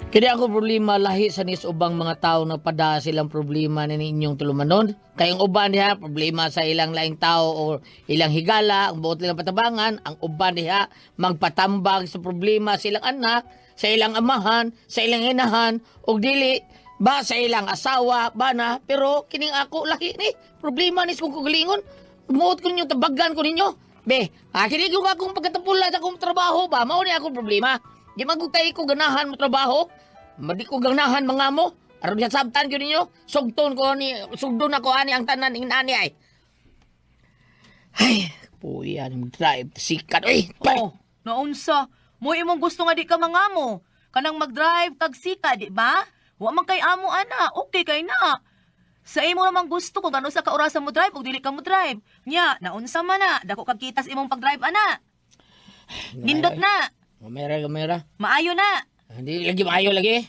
Kini ako problema lahi sa nis ubang mga tao na pada silang problema na ninyong tulumanon. Kay ang uban diha problema sa ilang laing tao o ilang higala, ang buot nilang patabangan, ang uban diha magpatambag sa problema sa ilang anak, sa ilang amahan, sa ilang inahan, og dili ba sa ilang asawa, bana, pero kining ako lahi ni problema ni kong kagalingon. Muot ko ninyo, tabagan ko ninyo. Be, kini yung akong pagkatapula sa akong trabaho ba, mao ni akong problema. Di magutay ko ganahan mo trabaho. Madi ko ganahan mga mo. Aron sa sabtan gyud ninyo, sugton ko ni sugdon ako ani ang tanan ing nani ay. Ay, puya ni drive sikat oy. Oh, naunsa. Mo imong gusto nga di ka mangamo. Kanang mag-drive kag sika, di ba? Wa man kay amo ana, okay kay na. Sa imo ramang gusto kung ano sa kaorasa mo drive ug dili ka mo drive. Nya, naunsa man na, dako kag kitas imong pag-drive ana. Nindot na, Gamera, gamera. maayo na. Hindi lagi maayo lagi.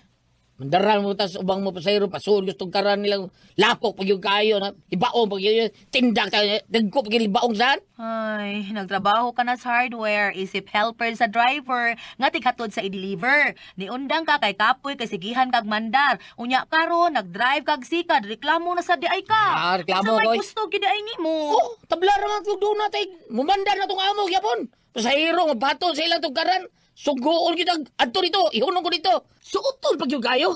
Mandaran mo tas ubang mo pasayro pasul gusto karan nilang lapok pag yung kayo na ibaong pag yung tindak ta dagko pag yung ibaong saan. Ay, nagtrabaho ka na sa hardware, isip helper sa driver, nga tighatod sa i-deliver. Niundang ka kay kapoy kay sigihan kag mandar. Unya karon nagdrive kag sikad, reklamo na sa diay ka. Ah, reklamo Sa may ko, eh. gusto gid ay nimo. Oh, tabla ra man tug na tay. Mumandar na tong amo gyapon. Pasahero mabaton sa ilang tugkaran. Sugoon kita adto dito, ihunong ko dito. Suoton pag yung kayo.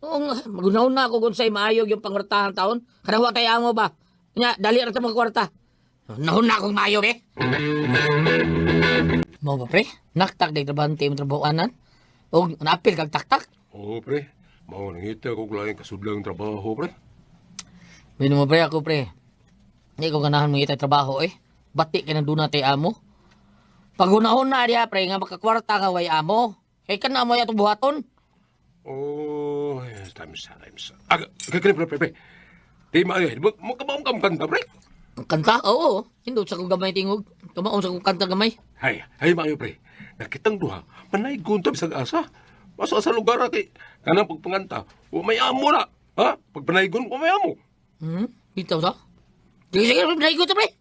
Oo nga, magunaw na ako kung sa'y maayo yung pangwartahan taon. Kanang wa kay amo ba? Nya, dali ra ta mga kwarta. Nahon na akong maayo eh. Mo ba pre? Naktak day trabahante imong trabahoanan. Og naapil kag taktak. Oo, pre. Mao nangita ko laing kasudlang trabaho, pre. Bino mo pre ako pre. Hindi ko ganahan mangita trabaho eh. Bati ka na doon tay amo. Pag hunahon na diha pre nga makakwarta nga way amo. Kay kana mo atong buhaton. Oh, yes, times times. Ah, kaya pre, pre, pre. Di maayo, di ba makabaong ka kanta, pre? Ang kanta, oo. Hindot sa kong gamay tingog. Tumaon sa kong kanta gamay. Hay, hay maayo, pre. Nakitang duha, manay gunta bisag asa. Masa sa lugar kay kanang pagpanganta, wa may amo na. Ha? Pagpanaygon, wa may amo. Bitaw sa? Sige, sige, pre, ko to, pre.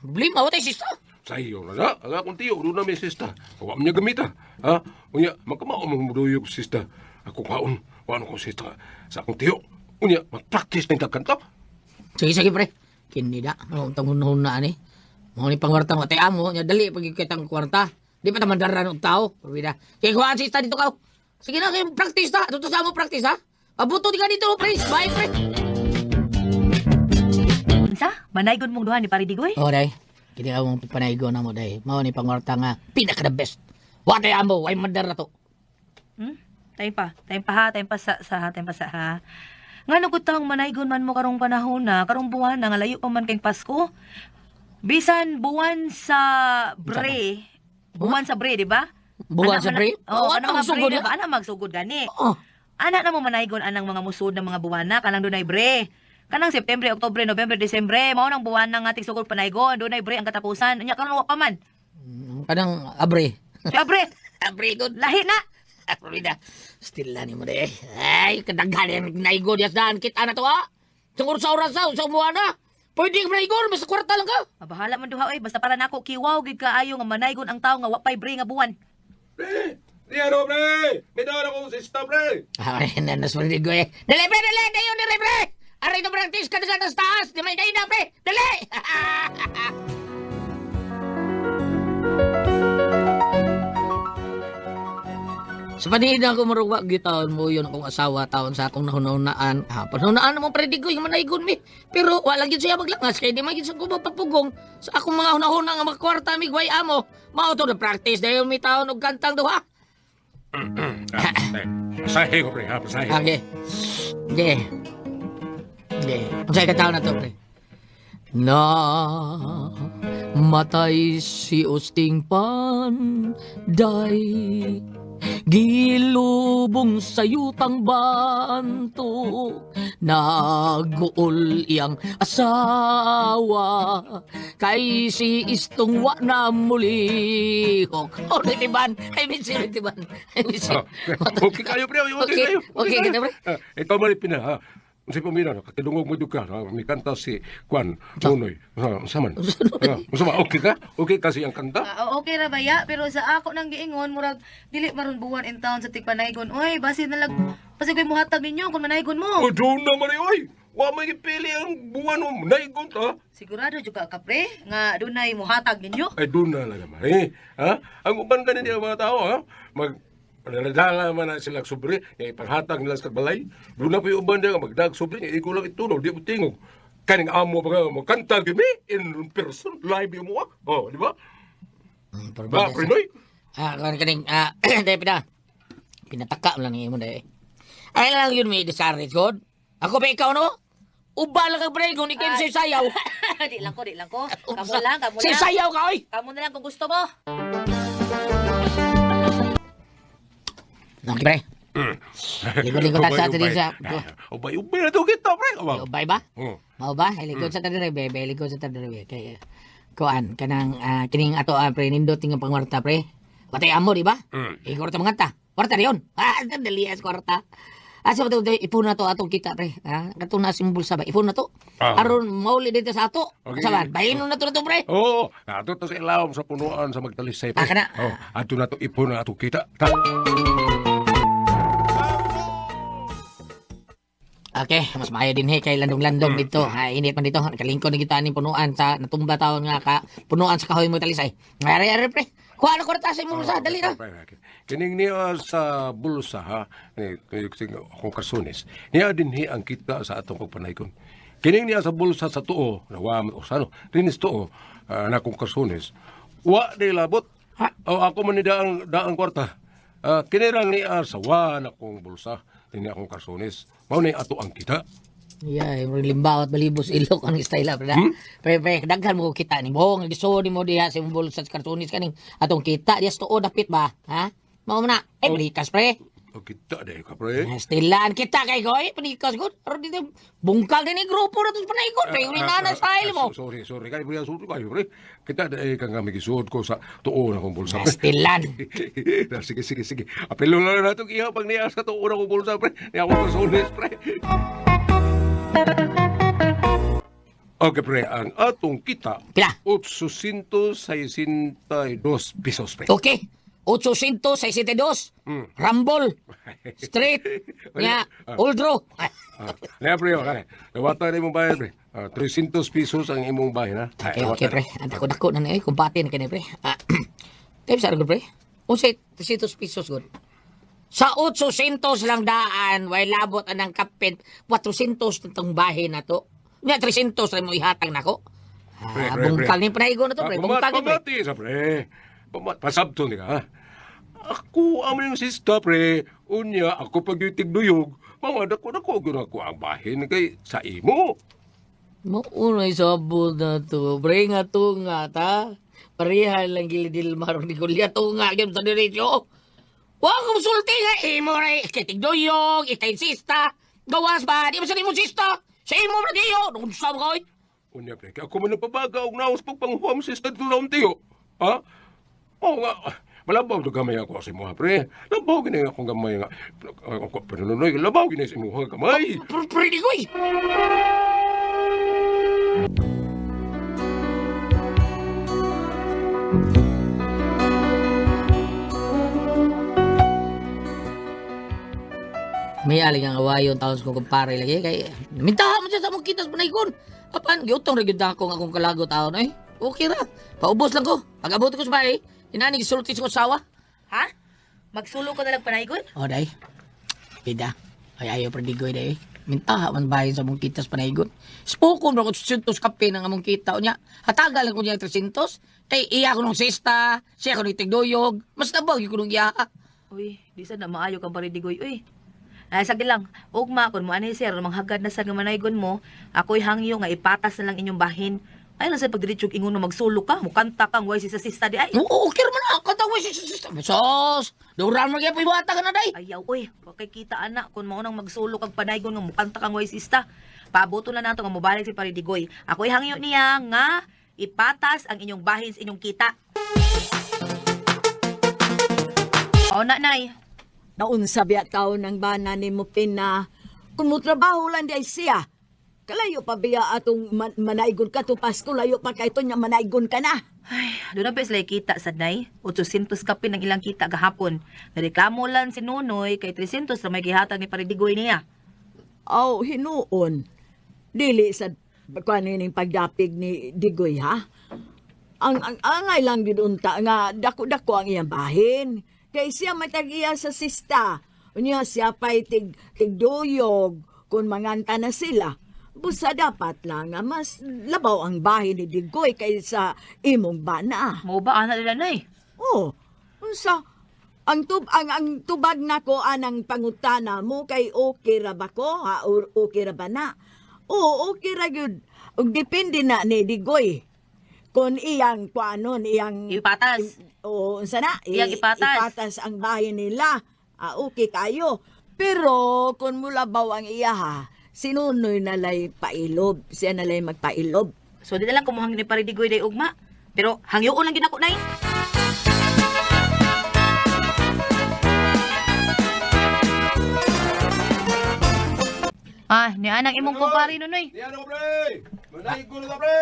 Problema, wa tay sista. Sa iyo na na, ang akong tiyo, doon na may sista. Wa man niya gamita. Ha? Unya, magkamao mong muduyog sista. Ako kaon, wa ko sista sa akong tiyo. Unya, mag-practice na yung kanta. Sige, sige, pre. Kini da, ano ang hunahon na ani. Mga ni pangwarta wa tay amo, nya dali pag kitang kwarta. Di pa ta mandaran og tao. Parbida. Kay kuhaan sista dito ka. Sige na, kay practice ta. Dito sa mo practice ha. Abuto di ka dito, pre. Bye, pre. Unsa? Manaygon mong duha ni Paridigoy? Oh, day. Kini among panaygo na mo, day. Mao ni pangwarta nga pinaka the best. Wa tay amo, way mandar na to. Time pa. Time pa ha, time pa sa, sa ha, time pa sa ha. Ngano gud tang manaygon man mo karong panahon na, karong buwan na nga layo pa man kay Pasko. Bisan buwan sa bre. Buwan sa bre, di ba? Buwan Anak sa man- bre? Oo, Oh, ano ano mga magsugod bre, na? di ba? Ana magsugod gani. Oh. Ana na mo manaygon anang mga musod ng mga buwan na kanang dunay bre. Kanang September, Oktubre, November, Desembre, mao nang buwan na nga tigsugod panaygon, dunay bre ang katapusan. Unya karon wa pa man. Kanang abre. Si abre, Abre good. lahi na. Abre na. Still na ni mo day. Ay, kadaghan yung naigo diya daan. Kita na to ha. Sa oras sa sa umuha na. Pwede ka manaigon, basta kwarta lang ka. Mabahala man duha oy, basta para nako kiwaw gid kaayo nga manaygon ang tawo nga wa pay bre nga buwan. Pre! Di ano, pre! May daan akong sista, pre! Ay, nanas mo ko eh. Dali, pre, dali! Dayon, dali, pre! Aray ito, practice ka na sa taas! Di may kaina, pre! Dali! Sa panihid na ako maruwa, gitaon mo yun akong asawa taon sa akong nahunahunaan. Ha, panahunaan mo pre, di ko yung manaygon mi. Pero wala gyud siya maglangas kay di man gyud sa ko magpapugong sa akong mga hunahuna nga makakwarta mi gway amo. Mao to na practice dayon mi taon og kantang duha. Pasahe ko, pre, ha? Pasahe. Okay. Okay. Okay. Unsay ka taon na to, pre? Na matay si Usting Panday, gilubong sa yutang banto, naguol iyang asawa kay si Istong wa na mulihok. Oh, tiban. Ay, miss you, tiban. Ay, miss you. Ah, okay kayo, pre. Okay, Okay, kayo. okay, kita, pre. Ah, ikaw man pina, ha? Unsay pamina kakidungog mo ka, ha? Mikanta si Kwan Nonoy. Ha, unsa man? Ha, unsa man? Okay ka? Okay kasi ang kanta? Ah, okay ra baya, pero sa ako nang giingon murag dili maron buwan in town sa tigpanaygon. Oy, basi na lag basi ko'y muhatag ninyo kung manaygon mo. Oh, doon na man oy. Wa may gipili ang buwan mo naigon ta. Sigurado jud ka kapre nga dunay muhatag ninyo. Ay doon na lang naman eh. Ha? Ang uban ganin niya mga tao ha? Mag Dala man na sila sobre, nga ipanghatag nila sa balay. Doon na po yung uban niya, magdag sobre, nga ikaw lang itunaw, di mo tingog. Kaning amo pa ka, magkanta gimi, in person, live yung mo. Oh, di ba? Ba, Prinoy? Ah, kan kaning ah, dai pina. Pinataka mo lang imo dai. Ay lang yun may discourage god. Ako ba ikaw no? Uba lang kag pre kung ikaw say sayaw. Di lang ko, di lang ko. Kamo lang, kamo Say lang. sayaw ka oy. Kamo na lang kung gusto mo. Nang pre. Likod-likod ta sa atin sa. Ubay, ubay na to kita, pre. Ubay. Ubay ba? Oh. Mao ba? Likod sa tadire be, likod sa tadire be. Kay kuan kanang kining ato pre nindot nga pangwarta pre. Watay amo di ba? Mm. Igor ta mga ta. Kwarta diyon. Ah, dali as kwarta. Asa ba to ipon na to atong kita pre. Ha? Kato na simbol sa ba. Ipon na to. Ah. Aron mauli dito sa ato. Okay. Sa ba? Bahinon na to na to pre. Oo, ato to sa ilawom sa punuan sa magtalisay. Ah, kana. Oh, ato na to ipon na ato kita. Ta. Okay, mas maayo din he kay landong-landong dito. Ha, init man dito. Nakalingkod na kita aning punuan sa natumba taon nga ka punuan sa kahoy mo talisay. Ari ari pre. Kuha na kwarta sa imong bulsa, dali na. Kining niya sa bulsa ha, ni akong kasunis. Niya din hi ang kita sa atong pagpanaygon. Kining niya sa bulsa sa tuo, nawa man usano, dinis tuo na akong kasunis. Wa di labot. Ha? O ako man ni daang daang kwarta. Kini lang niya sa wa na akong bulsa, dinhi akong kasunis. Mao ni ato ang kita. Yeah, yung limbaw at balibos ilok ang style pre. Hmm? Pre, pre, daghan mo kita ni mo, nga gisuod nimo diha sa imong bulsa sa kartunis kaning atong kita diha sa tuo dapit ba? Ha? Mao man na. Eh, balikas pre. O kita dahil ka pre. Stilan kita kay koy, panikas gud. Aron dito bungkag din ni grupo na to sa panaygon. Pre, uli na na style mo. Ah, Sorry, sorry. Kay pre, sorry kayo pre. Kita dahil ka nga magisuod ko sa tuo na akong bulsa. pre. Stilan. Ah, sige, sige, sige. Apelo na lang natin iha pag niya sa tuo na akong bulsa, pre. Niya akong kasunis, pre. Okay, pre. Ang atong kita, Pila? 862 pesos, pre. Okay. 862. Rambol. Street. Nya, Oldro. Ah, niya, pre. Okay. Nawata na imong bayad, pre. Ah, 300 pesos ang imong bayad, ha? Okay, okay, pre. Ang dako-dako na ni, kumpati na kini, pre. Ah, tayo sa pre. Unsay 300 pesos gud. Sa 800 lang daan, way labot anang kapit, 400 na tong bahay na to. Nya 300 ra mo ihatag nako. Pre, Ah, pre, pre. bungkal ni panaygon na to, pre. Bungkal ni pre. Pamati sa pre. Pasabto ni ka, ha? Ako ang yung sista, pre. Unya, ako pag tigduyog, mga dako dako gyud ako ang bahin kay sa imo. Maunay sabot na to. Pre, nga tunga ta. Pareha lang gilidil marong ni Goliath. Tunga gyud sa diretso. Wa ko sulti nga imo ra ikay tigduyog, ikay sista. Gawas ba? Di ba sa imong sista? Sa imo ra diyo. Unsa ba koy? Unya, pre, kay ako man nagpabaga og naos pagpanghuam sista dito na tiyo. Ha? Oo nga. Malabaw to gamay ako sa imuha, pre. Labaw gini akong gamay nga. Ako, pero labaw gini sa imuha gamay. Pero pre di koy. May aling ang awayon taon sa kong kumpare lagi kay mintaha man siya sa among kitas panaygon. Apan giutong ra gyud ako ang akong kalago taon ay. Okay ra. Paubos lang ko. Pag abot ko sa bahay, inani gisulti sa asawa. Ha? Magsulo ka na lang panaygon? O day. Pida. Ay ayaw predigoy day. Mintaha man bahin sa among kitas panaygon. Spokon ra ko 800 kape ng among kita unya. Hatagal lang ko niya 300. Kay iya ko nung sista, siya ko nung tigduyog. Mas nabaw gyud ko nung iya. Uy, di sad na maayo kang paridigoy, uy. Ay, sige lang. Ugma, kung mo ani sir, manghagad na sad nga manaygon mo, ako'y hangyo nga ipatas na lang inyong bahin. Ay lang sa pagdiretsog ingon na magsulo ka, mukanta kang way si sa sista di ay. Oo, okay man ako. Katawa si sista. Sos! Duran mo gyud iwata ka na day. Ayaw, uy, wa kay kita anak kung mao nang magsulo kag panaygon nga mukanta kang way sista. Paaboto na nato nga mobalik si Paridigoy. Ako'y hangyo niya nga ipatas ang inyong bahin sa inyong kita. O na, nay. Naunsa biya taon ang bana ni mo pina. Kung mo trabaho lang di ay siya, kalayo pa biya atong manaigon ka to Pasko, layo pa kay ito niya manaigon ka na. Ay, doon na ba sila kita sa nay? 800 kapin ang ilang kita gahapon. Nareklamo lang si Nunoy kay 300 na may gihatag ni Paridigoy niya. Aw, hinuon. Dili sa kuan ning pagdapig ni Digoy ha. Ang angay lang gid unta nga dako-dako ang iyang bahin. Kay siya may tag-iya sa sista. Unya siya pa'y tigduyog kung manganta na sila. Busa dapat lang nga mas labaw ang bahin ni Digoy kaysa imong bana. Mo ba ana nila nay? Oh, unsa? Ang tubag nako anang pangutana mo kay okay ra ba ko? Ha, or okay ra ba na? Oo, okay ra gyud. Ug depende na ni Digoy. Kung iyang kuanon, iyang Ipatas. Oo, unsa na? Iyang ipatas. Ipatas ang bahay nila. Ah, okay kayo. Pero kung mulabaw ang iya ha, sinunoy na lay pailob. Siya na lay magpailob. So di na lang kumuhang ni Paridigoy day ugma. Pero hangyoon lang gid ako nay. Ah, ni anang imong kumpare Nunoy. Di ano ko, pre? Manaigon na ta, pre!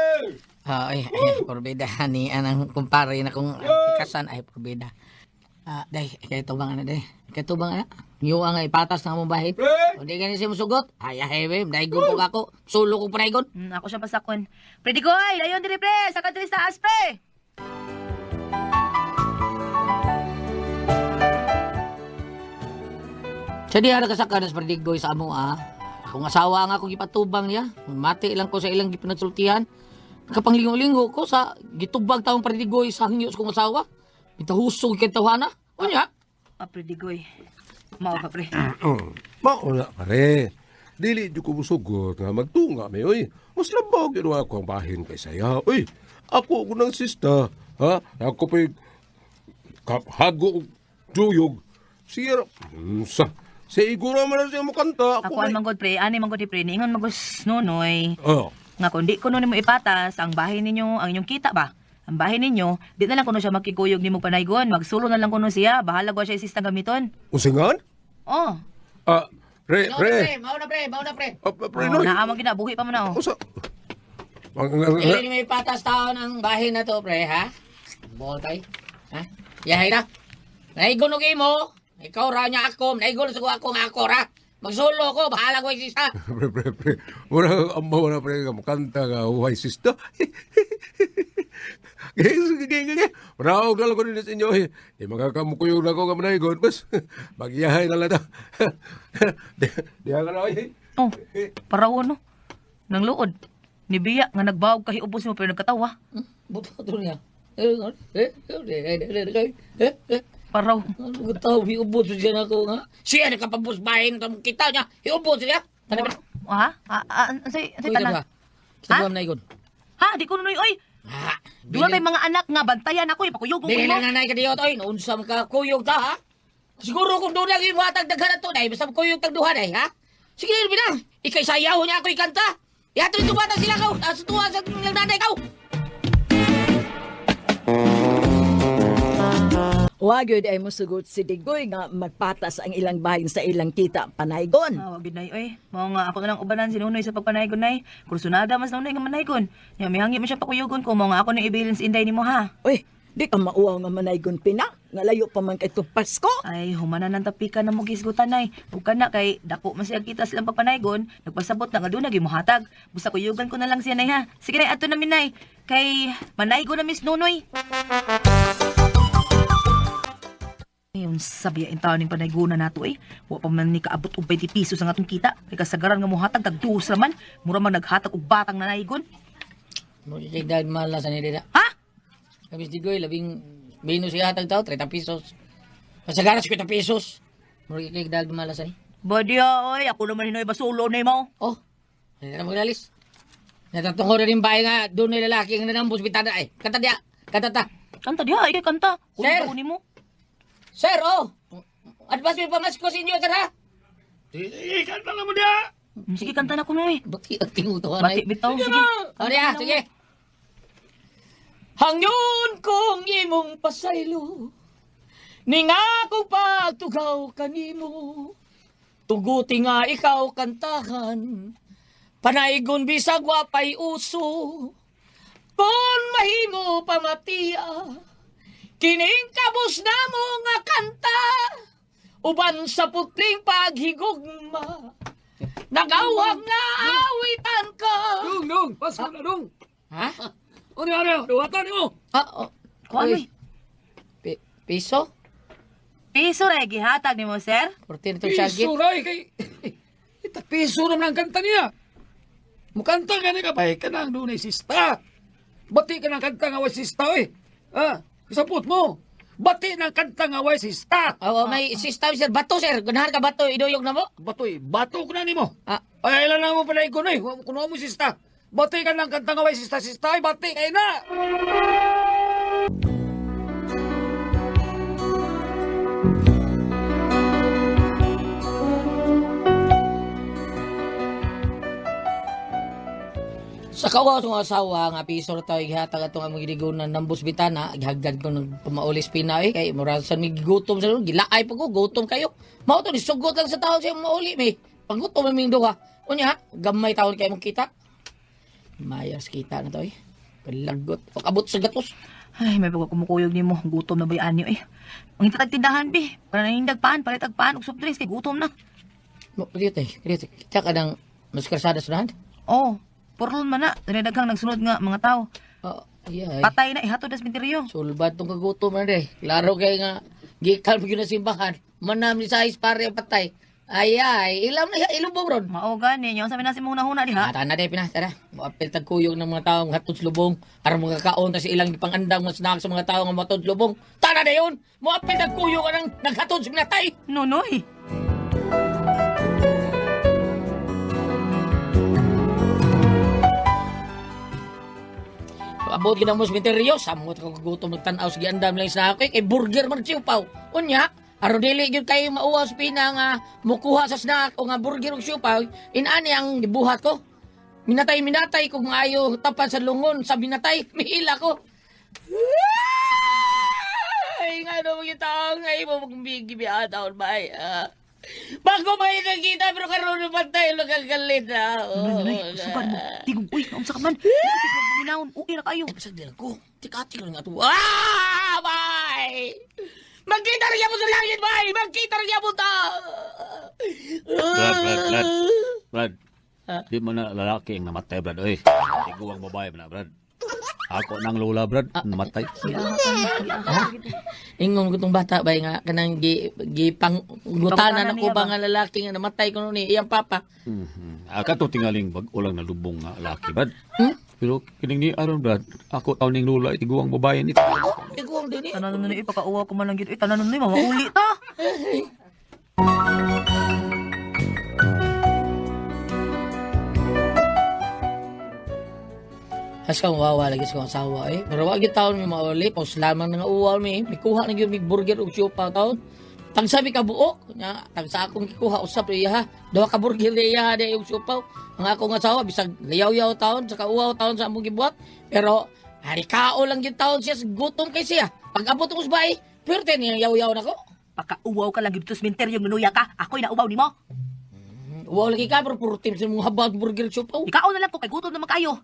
Ah, ay, ay, porbida ni anang kumpare na kung ikasan ay porbida. Ah, day, kay tubang ana day. Kay tubang ana. Niyo ang ipatas na among bahin. Pre! Kung di gani siya musugot, ay ay be, daigon ko ako. Sulo ko panaygon. Ako siya pasakon. Predigoy, dayon diri pre, sa kadiri sa aspe. Sa diha nakasaka na sa Pardigoy sa amo ah. Akong asawa nga akong gipatubang niya. Mati lang ko sa ilang gipanagsultihan. Kapanglingo-lingo ko sa gitubag taong Pardigoy sa hangyo sa kong asawa. Bitahusog kay tawhana. Unya? Ah, Predigoy. Mao ka pre. Mauna pare. Dili jud ko musugot nga magtunga mi oy. Mas labaw gyud ako ang bahin kay saya. Oy, ako ko ng sista. Ha? Ako pa'y hago og duyog. Siya sa sa igura man na siya mo kanta. Ako ang manggod pre, ani manggod ni pre, niingon manggod Nunoy. Oh. Nga kung di ko nimo ipatas ang bahay ninyo, ang inyong kita ba? Ang bahay ninyo, di na lang kuno siya makikuyog nimo panaygon, magsulo na lang kuno siya, bahala ko siya isistang gamiton. Usingan? Oh. Ah, pre, pre. Mao na pre, mao na pre. Ah, pre, Oh, Noy. naa man ginabuhi pa man na oh. Usa. Dili ni may patas taon ang bahin na to pre ha. Botay. Ha? Yahay na. Naigon og imo. Ikaw ra niya ako, naigon sa ako nga ako ra. Magsulo ko, bahala ko sista. Pre, pre, pre. Wala, ang wala pre, nga mukanta nga, uhay sista. Gaya, gaya, gaya. Manaog na lang ko din sa inyo. Eh. Di makakamukuyog na ko nga manaygon. Bas, magyahay na lang ta. Di ka na, oy. Oh, parawo no. Nang luod. Ni Biya nga nagbawag kahiubos mo pero nagkatawa. Buto niya. Eh, eh, eh, eh, eh. Paraw. Ano ka tao, hiubos siya na ako nga. Siya nakapabos bahin, kita niya, hiubos siya. Tanda ba? Ha? Ah, ah, unsay unsay tanan? Sa buwan na igon. Ha, di ko nunoy oy. Ha? Doon may mga anak nga bantayan ako ipakuyog ko Dili mo. lang nanay ka diyot, oy. Naunsa man ka kuyog ta, ha? Siguro kung doon lang yung matag daghan na to, dahil basta kuyog tag duha, day, ha? Sige, bina. Ikay sayaw niya ako ikanta. Ihatod ito bata sila kaw. Sa tuwa sa ilang nanay kaw. Wa gyud ay musugot si Digoy nga magpatas ang ilang bahin sa ilang kita panaygon. Ah, wag gyud nay oy. Mao nga ako na lang ubanan si Nunoy sa pagpanaygon nay. Kursunada mas Nunoy nga manaygon. Nya mihangi man siya pakuyugon ko mao nga ako nang ibilin sa inday nimo ha. Uy, di ka mauwaw nga manaygon pina. Nga layo pa man kay itong Pasko. Ay, humana ng tapika na mo gisgutan nay. Ug kana kay dako man siya kita silang pagpanaygon, nagpasabot na nga doon nagi mohatag. Busa kuyugan ko na lang siya nay ha. Sige nay, adto na mi nay. Kay manaygon na Miss Nunoy. Ayun, sabi ang taon ning panaygona nato eh. Wa pa man ni kaabot og 20 pesos ang atong kita. Kay kasagaran nga mohatag tag duos ra man. Mura man naghatag og batang nanaygon. Mugigig dahil malas ni Dida. Ha? Kabis Digoy, labing minus siya hatag tao, 30 pesos. Masagara 50 pesos. Mugigig dahil malas ni. Badya oy, ako naman hinoy basulo na mo. Oh, hindi na maglalis. Natatungkol na rin bahay nga, doon na lalaki ang nanambos bitada ay. Kanta diya, kanta ta. Kanta diha, ikay kanta. Sir! Kunin mo. Sir, oh! Advance may pamasko sa inyo, sir, ha? Kanta na mo niya! Sige, kanta na kuno eh. Bati ang tingutuhan Bati bitaw, sige. Oh, diya, sige. Hangyon kong imong pasaylo, ning akong pagtugaw kanimo. Tuguti nga ikaw kantahan. Panaygon bisag wapay uso. Kung mahimo pamatiya. Kining kabus na mo nga kanta. Uban sa putling paghigugma. Nagawag nga awitan ka. Dong, dong, pasko na dong. Ha? Ano ano, duwatan mo. Ah, oh. Kuan Uy. Piso? Piso ra gihatag nimo, sir? 14 itong syagit. Piso ray kay ita piso naman ang kanta niya. Mukanta ka ni ka bay kanang dunay sista. Bati ka ng kanta nga way sista oy. Ah, isapot mo. Bati ng kanta nga way sista. Oh, may system sir. Bato sir. Ganahan ka bato. Iduyog na mo. Batoy, bato ko na nimo. Ah. Ay, ilan na mo pala ikunoy. Kuno mo sista. Bati ka ng kanta nga way sista, sista, ay bati kay na. Sa kawaw sa mga asawa nga piso ra tayo gihatag atong among gidigunan ng bitana gihagdan ko ng pamaulis pina eh kay mura sa mi gigutom sa gilaay pa ko gutom kayo. Mao to ni sugot lang sa tao sa mauli mi. Paggutom mi duha. Unya gamay taon kay mong kita. Mayas kita na to eh. Kalagot. Pag-abot sa gatos. Ay, may bago kumukuyog nimo. Gutom na ba yung anyo eh. Ang itatag tindahan, bi. Para nanindag paan, palit ag paan, og soft drinks, kay gutom na. Mo dito eh. Dito. Kita ka ng mas karsada sa dahan. Oh, purlon man na. Daghang nagsunod nga mga tao. Oh, yeah. Patay na, ihatod na sa menteryo. Sulbad tong kagutom na de. Klaro kay nga gikan mo gyud na simbahan. Manam ni size pare ang patay. Ay ay, ilam na ilubong ron. Mao gani, nya unsa man na si muna huna diha. Ah, tana de pinas tara. Moapil tag kuyog ng mga tao hatod sa lubong aron makakaon ta sa ilang gipangandang mas snack sa mga tao nga matod lubong. Tana de yun. Moapil tag kuyog anang naghatod sa minatay. Nonoy. Abot gid mo sa misteryo, samot ka gutom nagtan-aw sa giandam lang sa ako kay burger man siupaw. Unya, aron dili gyud kayo mauwaw sa pina nga mukuha sa snack o nga burger ug siupaw, inani ang gibuhat ko. Minatay-minatay kung maayo tapan sa lungon sa binatay, mihila ko. Ay, nga no, mga tao nga imo magbigibiataon ba? Bago ba nakita pero karon pa tayo nakagalit na. Nonoy, nonoy, usugan mo. Tigong, uy, unsa ka man? Uy, paminaon, okay ra kayo. Ay, pasag din ako. Tikati ko nga ito. Ah! Bye! Magkita rin mo sa langit, bye! Magkita rin mo ta! Brad, Brad, Brad. Brad, Ah. di mo na lalaki ang namatay, Brad. Oy, tiguang babae mo na, Brad. Ako nang lola, Brad, namatay. Ingon ko tong bata bay nga kanang gi gipang gutanan Gipangutanan ako niya ba ba? nga lalaki nga namatay kuno ni iyang papa. Mm-hmm. Aka to tingaling bag ulang nalubong nga laki, Brad. Hmm? Pero kining ni Aaron, Brad, ako taon ning lola, tiguang babae ni. Tiguang din eh. Tanan nonoy, pakauwaw ko man lang gid. Uy, tanan nonoy, mamauli ta. As ka wawa lagi sa kong asawa eh. Pero wag yung taon may mauli. Paus lamang na nga uwaw mi. May kuha na yun, may burger o siopaw taon. Tagsabi ka buok. Nga, tagsa akong kikuha usap iya ha. Duha ka burger na iya ha di yung siopaw. Ang akong asawa, bisag layaw-yaw taon, saka uwaw taon sa among gibuhat. Pero, hari kao lang yung taon siya, gutom kay siya. Pag abot ko sa bahay, pwerte niya yaw-yaw na ko. Pakauwaw ka lang gid sa menteryo nunuya ka. Ako'y nauwaw nimo. Uwaw lagi ka, pero puro team sa mga habag burger siopaw. Ikaw na lang ko kay gutom naman kayo.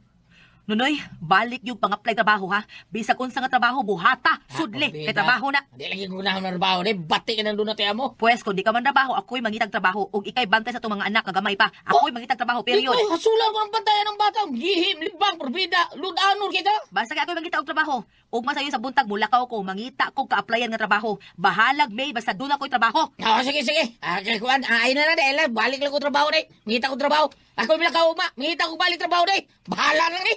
Nonoy, balik yung pang-apply trabaho ha. Bisag unsa nga trabaho buhata, sudli kay trabaho na. Di lagi gunahan ng trabaho, di bati ka ng doon na tiya mo. Pwes kung di ka man trabaho, ako'y mangitag trabaho ug ikay bantay sa itong mga anak nga gamay pa. Ako'y mangitag trabaho, period. Ikaw, hasulan ko ng bantayan ng bata. Gihim, libang, porbida, ludanor kita. Basta kay ako'y mangita og trabaho. Ug masayo sa buntag mulakaw ko, mangita kog ka-applyan nga trabaho. Bahalag may basta doon ako'y trabaho. Oh, sige, sige. Ah, kay Juan, ay na na, dahil balik lang ko trabaho na. Mangita ko trabaho. Ako yung ka uma, mangita ko balik trabaho na. Bahala na ni.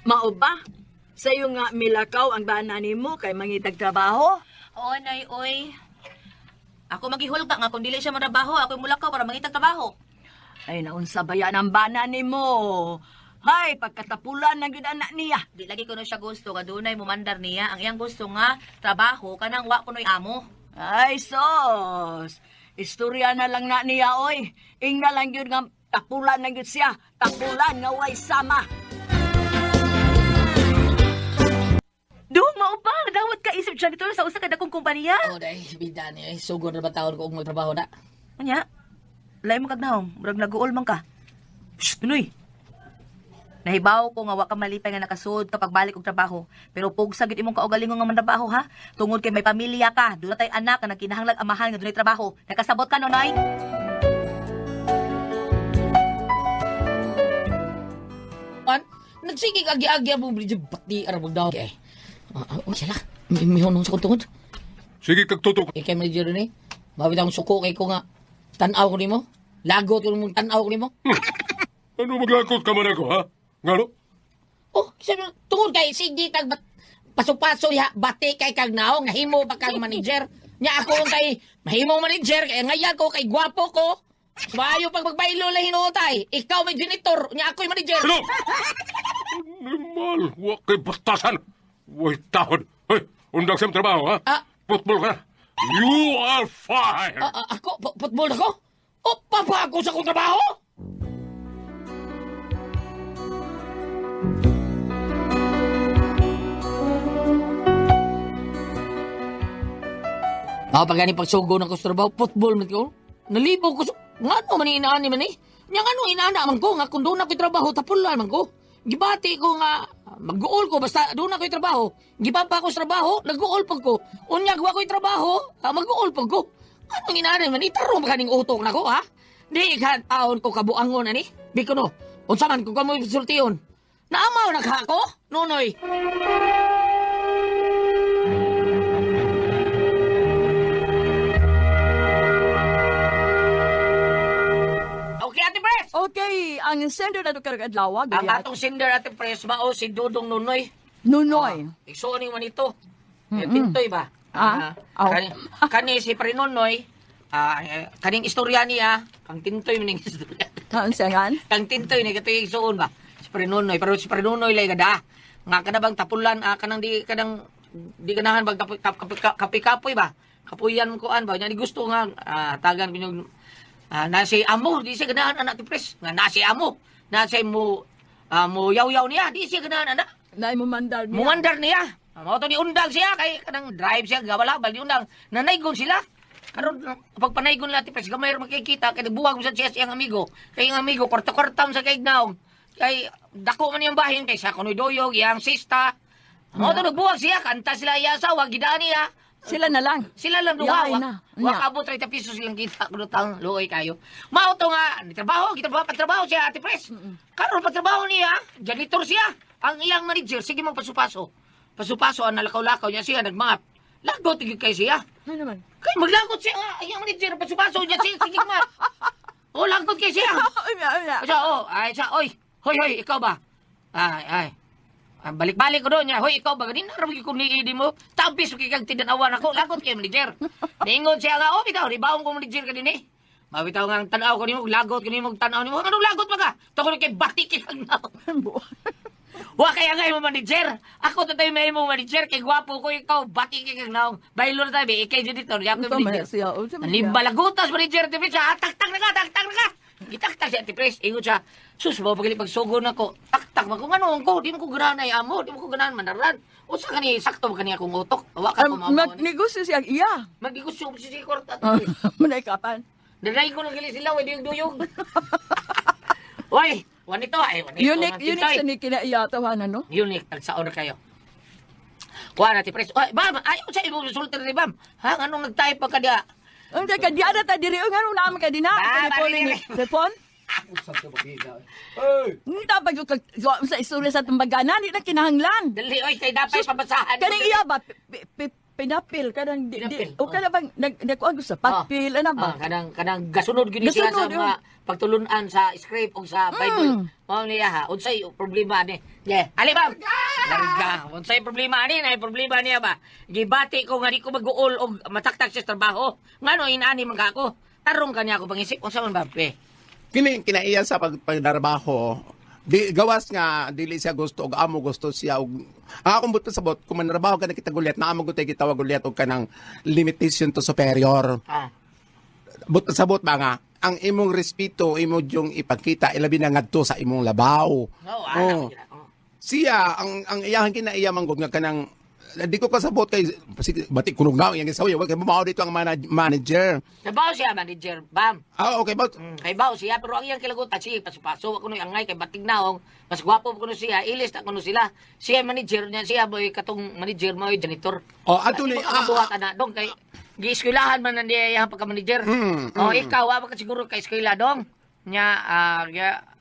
Mao ba? Sayo nga milakaw ang bana nimo kay mangitag trabaho? Oo, nay, oy. Ako magihulga nga kung dili siya mantrabaho, ako'y mulakaw para mangitag trabaho. Ay naunsa ba yan ang bana nimo? Hay, pagkatapulan na gyud anak niya. Di lagi kuno siya gusto nga dunay mumandar niya. Ang iyang gusto nga trabaho kanang wa kunoy amo. Ay sos. Istorya na lang na niya oy. Ingna lang gyud nga tapulan na gyud siya. Tapulan nga way sama. Dong, mao pa, dawat ka ka isip janitor sa usa ka dakong kompanya. Oh, dai, bida ni. Ay, sugod na ba taon ko og magtrabaho na? Unya, lain mo kag nahong, murag naguol man ka. Shh, Nunoy. Nahibaw ko nga wa ka malipay nga nakasud kapag balik og trabaho. Pero pugsa gid imong kaugalingon nga mantrabaho ha. Tungod kay may pamilya ka, doon tay anak nga nagkinahanglag amahan nga dunay trabaho. Nakasabot ka, Nonoy? An, nagsige agi-agi ang bridge bati ara daw. Okay. Oh, sila. Mihon sa kong tungod. Sige kag tutok. Ikay manager ni. Mawit ang suko kay ko nga tan-aw ko nimo. Lagot ko mong tan-aw ko nimo. Ano maglakot ka man ako, ha? Ngano? Oh, sabi mo, tungod kay sige kag paso-paso ya bati kay kag naong nahimo pa kag manager. Nya ako ang kay mahimo manager kay ngayan ko kay gwapo ko. Maayo pag magbaylo lang hinuotay. Ikaw may janitor, nya ako'y manager. Ano? Animal, wa kay batasan. Way tahod. Hoy, undang sa imong trabaho, ha? Ah. Football ka na. You are fired. Ako, football ako? O, papa ako sa akong trabaho? Ako pag gani pagsugo ng ko sa trabaho, football man ko. Nalibo ko sa... Nga ano man inaani man eh. Nga ano inaana man ko, nga kung doon ako'y trabaho, tapulan man ko. Gibati ko nga, mag-uol ko, basta doon ako'y trabaho. Gibaba ko sa trabaho, nag-uol pag ko. Unya, gawa ko'y trabaho, mag-uol pag ko. Anong inaani man, itarong ba kaning utok na ko, ha? Di ka taon ko kabuangon, ani? Biko no, unsa man kung kamoy sultion. Naamaw na ka ako, Nonoy. Okay, Ate Pres! Okay, ang sender na to karong adlaw, Ang Gulyat. atong sender, Ate Pres, mao si Dudong Nunoy. Nunoy. Igsuon man ito. Mm-hmm. Tintoy ba? Ah, aw. Kani si Pre Nonoy, kaning istorya niya, kang Tintoy maning istorya. Ang sangan. Kang Tintoy ni katoy igsuon ba? Si Pre Nonoy, pero si Pre Nonoy lay gada. Nga kada bang tapulan, kanang di ganahan bag kapoy kapoy, kapoy ba? Kapuyan ko an ba? Nya ni gusto nga tagan ko yung na si amo, di siya ganahan anak ti Pres. Nga na si amo, na si mo mo yaw-yaw niya, di siya ganahan anak. Naay mo mandar niya. Muwandar niya. Mao to ni undang siya kay kanang drive siya gawala bal ni undang nanaygon sila. Karon pagpanaygon nila ti Pres gamay ra makikita kay buwag sa siya siyang amigo. Kay ang amigo kwarta-kwartam sa kay naong. Kay dako man iyang bahin kay sa kunoy doyog iyang sista. Mao to nagbuwag siya kanta sila iya asawa gidaan niya. Sila na lang. Sila lang duha. Yaay na. Wa Nya. kabot 30 pesos silang kita kuno taong luoy kayo. Mao to nga ni trabaho, gitrabaho patrabaho siya Ate Pres. Karon patrabaho niya, janitor siya. Ang iyang manager sige mo pasupaso. Pasupaso ang nalakaw-lakaw niya siya nagmap. Lagot gyud kay siya. Ano naman? Kay maglagot siya nga iyang manager pasupaso niya siya sige map. O lagot kay siya. Ay, ay, ay. Siya, oh, ay siya, oy. Hoy, hoy, ikaw ba? Ay, ay. Balik-balik ko doon niya. Hoy, ikaw ba? Ganin na ko ni idi mo. Tapis ko kang tinanawan ako. Lagot kay manager. Ningon siya nga, oh, bitaw, ribaon ko manager ka din eh. Mabitaw nga ang tanaw ko nimo, lagot ko nimo, tanaw nimo. Anong lagot pa ka? Tungkol kay batik kay kag naw. Wa kaya nga mo manager. Ako to tayo may mo manager kay gwapo ko ikaw batik kay kag naw. Baylo na tayo, ikay janitor, ya ko Ito man manager. siya. Oh, siya. Nimbalagutas manager ti Pres. Taktak na ka, taktak na ka. Gitaktak siya ti Pres. Ingon siya, sus mo pagili pagsugo na ko. Taktak man ko ngano ko, di mo ko ganahan ay amo, di mo ko ganahan manaran. Usa kani sakto ba kani akong utok? Wa ka ko mamo. Magnegosyo siya iya. Magnegosyo si si kwarta ti Pres. Manay kapan. Danay ko nang gali sila, way duyog duyog. Oy, wanito ay wanito. Unique, mga unique tintoy. sa ni kinaiya tawanan, no? Unique, tagsaon na kayo. Kuha na ti Pres. Oy, bam, ayaw sa imong resulta ni bam. Ha, anong nag-type pa ka diya? Ang teka, di ada ta diri nga nung naman ka din na. Ah, Telepon ni bari, telepon. Hey! Hindi ta pag sa istorya sa tumbagana, di na kinahanglan. Dali, oy, kay dapat pabasahan. Kaning iya ba pinapil kanang di, Pinapil, di, o kana bang nag nagkuan ko sa papil ana ba? Kanang kanang gasunod gyud ni siya sa Gasunod, mga pagtulunan sa script o sa Bible. Mao niya ha, unsay problema ani? Yeah. Ali bam. Larga. Unsay problema ani? Nay problema niya ba? Gibati ko nga di ko mag-uol og mataktak sa trabaho. Ngano inani man ka ako? Tarong kanya ako pangisip unsa man ba pe? Kini kinaiya sa pagdarbaho, di gawas nga dili siya gusto og amo gusto siya og ang akong buot pasabot kung manrabaho ka na kita gulyat na amo gutay gitawag gulyat og kanang limitation to superior. Buot pasabot ba nga ang imong respeto imo yung ipakita ilabi na ngadto sa imong labaw. No, anak. Oh. Siya ang iyahang kinaiya manggod nga kanang Di ko kasabot kay sige, bati kunog na yang isaw kay mao dito ang manager. Trabaho siya, manager. Bam. Ah, okay ba? Kay bao siya, pero ang iyang kilagutan, siya, paso-paso, ako nu'y angay, kay batig naong, mas gwapo ko siya, ilis na kuno sila. Siya manager niya, siya boy, katong manager mo, janitor. Oh, ato ni Buhat ana dong kay gieskwelahan man na niya iyang pagka-manager. Oh, ikaw wa ka siguro ka eskwela dong. Nya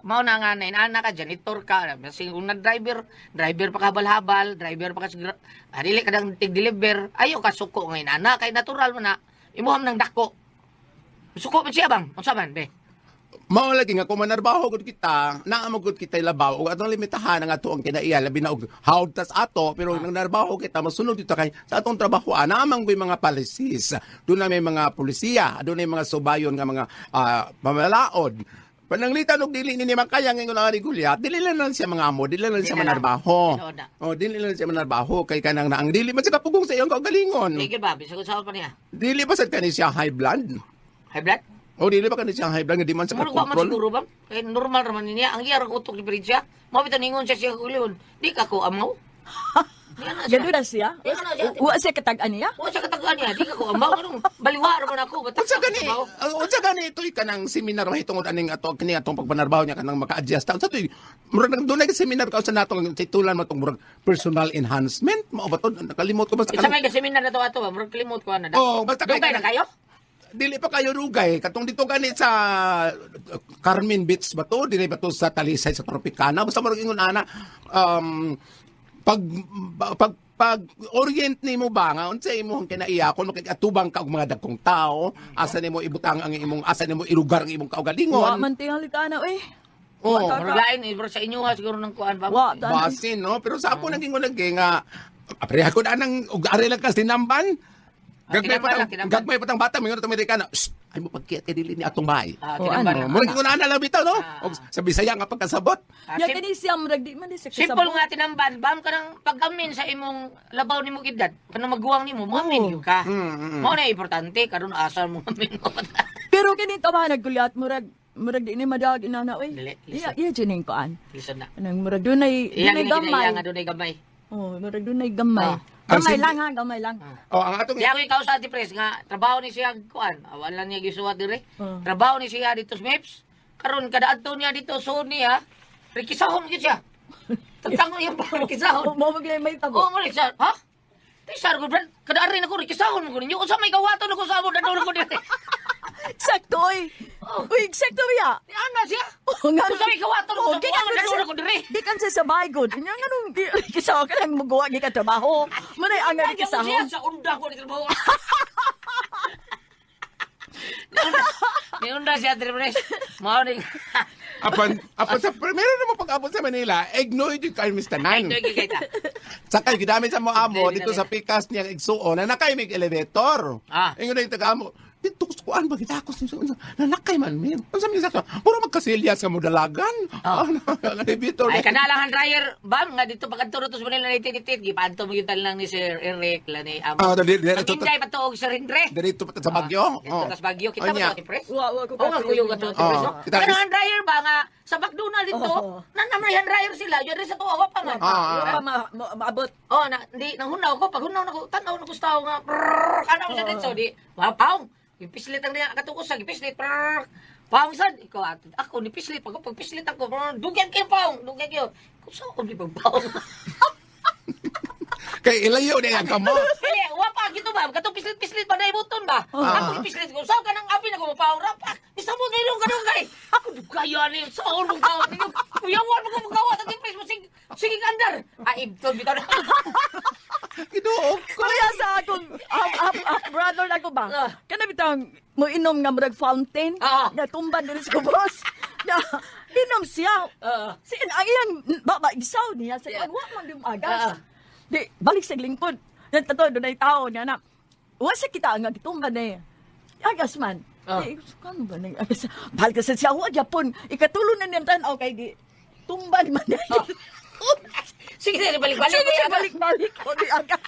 mao na nga na inana ka janitor ka, kasi kung na driver, driver pa ka habal-habal, driver pa ka siguro, dili ka dang tig-deliver, ayo ka suko nga inana kay natural man na imuham nang dako. Suko man siya bang? Unsa man be? Mao lagi nga kung manarbaho gud kita, naa mo gud kita labaw ug atong limitahan ang ato ang kinaiya labi na og hawd tas ato, pero nang narbaho kita masunod dito kay sa atong trabaho naa man gyud mga policies. Doon na may mga pulisiya, doon na may mga subayon nga mga pamalaod. Pananglitan og dili ni makaya ngayon ang regulya, dili lang lang siya mga amo, dili lang siya Dili lang. manarbaho. Tinuod na. Oh, dili lang siya manarbaho kay kanang naang dili man siya kapugong sa iyong kaugalingon. Sige ba, bisag unsa pa niya? Dili ba sad kani siya high blood? High blood? O dili ba kani siya high blood nga di man siya Murag wa man kakontrol? siguro ba? Kay normal raman niya. Ang iya ra utok ni Prinsya. Mao bitaw ningon siya siya kaugalingon. Di ka ko amaw. Di ana siya. Ganun na siya. Di ana siya. Wa siya katag-an niya. Wa siya katagaan niya. Di ka ko amaw. Anong baliwa ra man ako. Batak Unsa gani? amaw. Unsa gani ito'y kanang seminar wa hitungod aning ato kini atong pagpanarbaho niya kanang maka-adjust ta. Unsa to'y murag nang dunay seminar ka sa nato ang titulan mo tong murag personal enhancement mao ba to? Nakalimot ko basta Isa kanang may seminar na to ato ba? Murag kalimot ko ana. Oh, basta kay Dugay na kayo? Dili pa kayo rugay katong dito gani sa Carmen Beach ba to? Dili ba to sa Talisay sa Tropicana? Basta murag ingon ana pag pag pag orient nimo ba nga unsa imong kinaiya kon makig-atubang ka og mga dagkong tao, asa nimo ibutang ang imong, asa nimo ilugar ang imong Wa kaugalingon? man tingali ka na oy. Oh, Murag lain eh, sa inyo ha siguro ng kuan ba? Wa ta. basin no, pero sa ako naging lagi nga pareha ko na nang og ari lang ka sinamban. Ah, Gagmay tinamban pa lang, tang tinamban. gagmay pa tang bata mingon atong Amerikano. Shh, ay mo pagkiyat kay dili ni atong bahay. Ah, Oh, tinamban ano? lang. Oh, murag ingon ana lang bitaw no. Ah. Og sa Bisaya nga pagkasabot. Ah, Ya kani siya murag di man di siya Simple kasabot. nga tinamban, bam ka ng pag-amin sa imong labaw nimo edad, kanang maguwang nimo, moamin Oo. gyud ka. Mm. Mao na importante karon asa mo amin mo. Pero kini tama naggulyat murag murag di ni madag inana oy. Dili, Iya lisod. iya juning kuan. Lisod na. Anang murag dunay Iya dunay gini gamay. iya nga dunay gamay. Oh, murag dunay gamay. Ah. Ang Gamay simple- lang ha, gamay lang. Oh, ang atong Di ako ikaw sa Ate Pres nga trabaho ni siya kuan, wala niya gisuwat dire. Oh. Trabaho ni siya dito sa Maps. Karon kada adto niya dito so niya, rikisahon gyud siya. Tagtangon niya pa rikisahon. Oh, mo maglay may tabo. Oh, mo siya, ha? Di sar ko brad, kada ari nako rikisahon mo ko ninyo. Unsa may kawaton ako sa amo dadon ko dire. Sakto oy. Uy, sakto ya. Di ana siya. Oh, nga. Unsa may kawaton ako Oh, sa gikan amo ko dadon ko dire. Gikan siya sa bahay gud. Nya nganong kisaw ka lang muguwa gikan trabaho. Manay ang Lagi ako kisahon. siya sa unda ko ni trabaho. Ni unda siya Ate Pres. Mao ni apan apan sa meron na mo pag-abot sa Manila, ignore jud kay Mr. Nan. Ay, kay kita. Sakay gidamit sa mo amo Hindi, dito hindi. sa pikas niyang igsuon na nakay mig elevator. Ah. Ingon na yung taga-amo. Dito sa kuan ba kita ako nanakay man mi. Unsa mi sa puro magkasilyas nga mo dalagan. Ah, ang elevator. Ay kana lang ang dryer bam nga dito pagkadto to sa Manila 1988 gipaadto mo gyud lang ni Sir Eric la ni amo. Ah, dali- dali- Mag-inday pa to og Sir Hendre. Dito pa sa Bagyo. Dito tas Bagyo kita ba Onya. to, Ate Pres? Wa wa ko Oo nga kuyog ato Ate Pres. Oh, no? kita- Kana ang dryer ba nga sa McDonald dito Oo. na may hand dryer sila yun rin sa tuwa wa pa man. Ah, Wa pa maabot. Oh, na di nang hunaw ko pag hunaw nako tan-aw nako sa tao nga prrrr, kana ko sa dito di wa paong ipislit ang niya katukos sa gipislit prrrr. Paong sad ikaw ato ako ni pislit pag pagpislit ako prrr, dugyan kayo paong dugyan kayo kung saan ko di pagpaong. Kay ilayo na ang kamot. Dili, wa pa gito ba katong pislit-pislit pa dai buton ba ako gipislit ko sa kanang apin ako mapaong rapak isabot na ilong kadugay ako dugaya ni sa ulong kawa ninyo kuyawan mo ko magawa sa tipres mo sige sige andar ah ibton bitaw na. Giduog ko. Kuya sa akong up, brother ako ba? Ah. Kana bitang mo inom nga murag fountain. Ah. Nga tumban diri sa kubos. Nga inom siya. Ah. Si ang iyang baba isaw niya sa Yeah. yeah. wa man di agas. Ah. Di balik sa lingkod. Yan tato dunay tao niya na. Wa sa kita nga gitumban ni. Agas man. Ah. Di, kano ba nang agas? Balik sa siya wa Japon. Ikatulo na niyang tan-aw kay gi tumban man niya. Sige, sige, balik-balik. Sige, siya balik-balik. O di agas.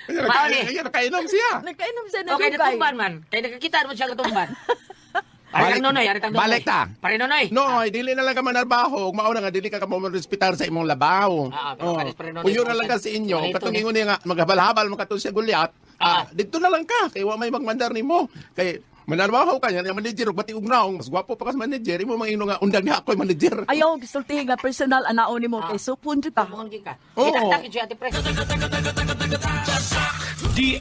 Mao ni. Ayan, nakainom siya. Nagkainom siya na Okay, dugay. natumban man. Kaya nakakita mo siya katumban. Ari tang Nonoy, ari tang Nonoy. Balik ta. Pare Nonoy. No, ay, dili na lang ka manarbaho. Mao na nga dili ka ka mo respetar sa imong labaw. Ah, pero kanis pare Nonoy. Uyo na lang ka sa inyo. Manito Katong ni. ingon niya nga maghabal-habal man kato siya Goliath. Ah, dito na lang ka kay wa may magmandar nimo. Kay manarbaho ka niya, manager ug bati og naong mas gwapo pa ka sa manager imo mangino nga undang niya ako'y manager. Ayaw, gisultihi nga personal anaon nimo kay supon jud ta. Tubungan gyud ka. Oo. Gitaktak gyud siya, Ate Pres.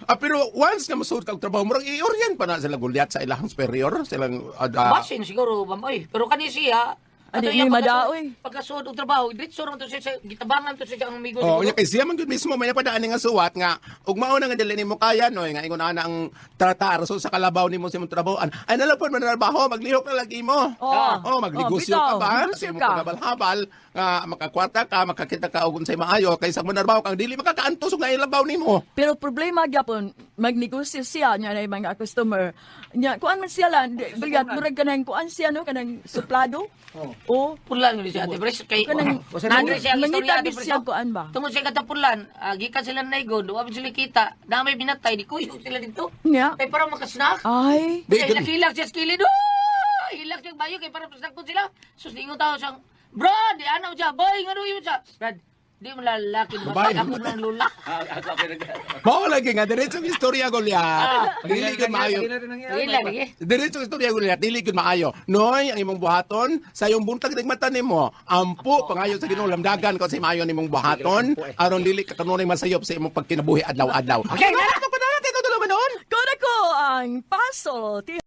Ah, pero once nga masuod ka og trabaho, murag i-orient pa na sila Goliath sa ilahang superior, silang Basin siguro, ma'am, oy. Pero kani siya, Ani ato ni iya madaoy. Pagkasuod og trabaho, diretso ra man to siya gitabangan to siya ang amigo Oh, siguro. unya kay siya man gyud mismo may napadaan nga suwat nga ug mao na nga dili nimo kaya no nga ingon ana ang tratar so sa kalabaw nimo sa imong trabahoan. Ay nala pod manarbaho, maglihok na lagi mo. Oh. Oh, magnegosyo Oh, ka bitaw, ba? negosyo Sa imong ka. paghabal-habal nga makakwarta ka, makakita ka og unsay maayo kaysa manarbaho kang dili makakaantos og nailabaw nimo. Pero problema gyapon magnegosyo siya nya na mga customer. Nya kuan man siya lang, bilyat murag kanang kuan siya no kanang suplado. Oh. Pulan gyud siya, Ate Pres. Kay Kanang- Nandre siya ang Mangita istorya, Ate gid Pres. siya kuan ba? Tungod siya katapulan, gikan sila naigon, wa man sila kita. Na may binatay, di kuyog sila dito. Nya. Kay para makasnak. Ay. Di, Kay hilak siya sa kilid. Oh! Hilak siya bayo kay para pasnakon sila. Sus ingon tao siyang, "Bro, di ano siya, boy, ngano yun siya." Brad, di mo lalaki, Babae. ako ng lula. Mao lagi nga diretsong istorya Goliath. Dili gyud maayo. Dili lagi. Diretsong istorya Goliath, dili gyud maayo. Noy, ang imong buhaton sa iyong buntag ning mata nimo. Ampo pangayo sa Ginoo lamdagan ka sa maayo nimong buhaton aron dili ka kanunay masayop sa imong pagkinabuhi adlaw-adlaw. Okay, na. Ano ko na natin ito noon? Ko na ko ang puzzle.